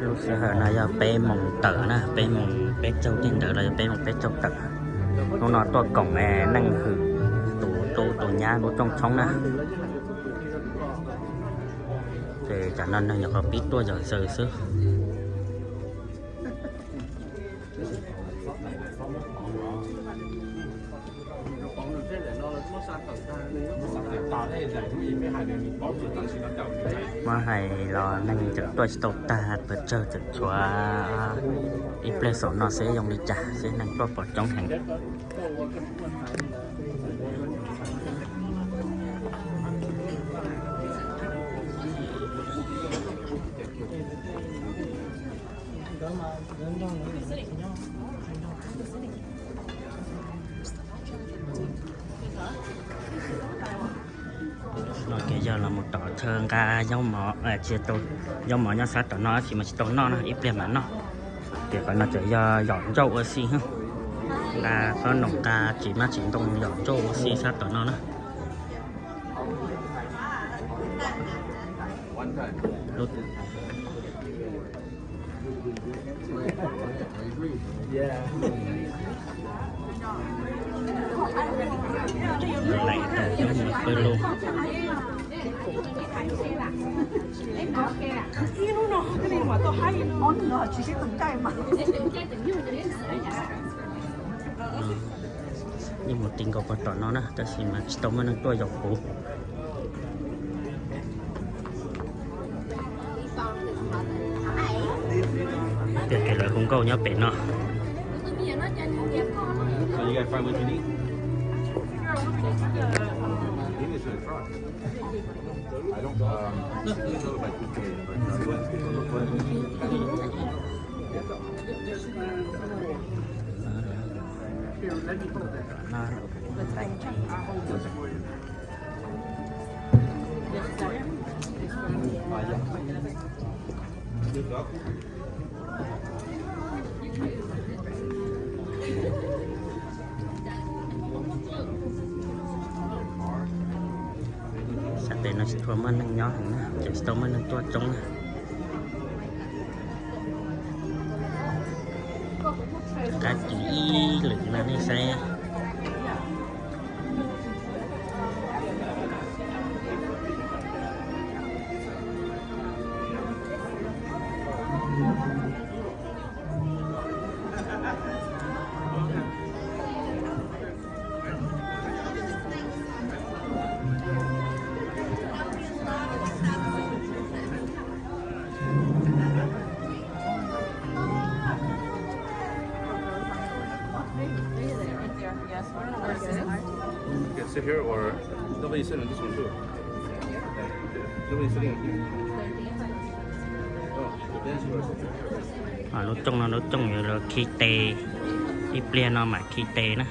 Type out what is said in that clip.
Lub sij hawm no yog peb moos tawm na, peb moos peb caug tej ntawd los yog peb moos peb caug tawm. Hnub no tuaj koom neej hwm tus tub tus nyab lub rooj tshoob na. Ces tam no neeg nyuam qhuav pib tuaj yom zaws xwb. Muab hais los neeg tseem tuaj tsis tau tag, pes tsawg tseem tshuav ib pliag saum no seb zoo li cas, seb neeg tuaj pom coob heev. No ces yog los mus tom chaw nqa zaub mov, tsis tau, zaub mov nyob sab tom no tab sis mas tsis tau noj na, ib pliag mam noj. Ces qhov no tseem yog yom nrauj ua si, nqa qhob noom nqa tsis mab tsis ntoo yom nrauj ua si sab tom no na. Lais tau nyob mus pawg lug. Yeej mus ti nkaus pog tom no na, tab sis mas tsis tau muaj neeg tuaj yaum kuv. Tias kev lawv hu nkauj nyob pem no. Sab tes no tsis tshua muaj neeg nyob heev na, ces tsis tau muaj neeg tuaj coob na. Qab kis ib lwm no nej saib. You can sit here or nobody sit on this one too. Nobody sitting on here. Oh, the dance floor is over here. Lub cooj no lub cooj yuav lawv khi tes, ib pliag no mam khi tes na.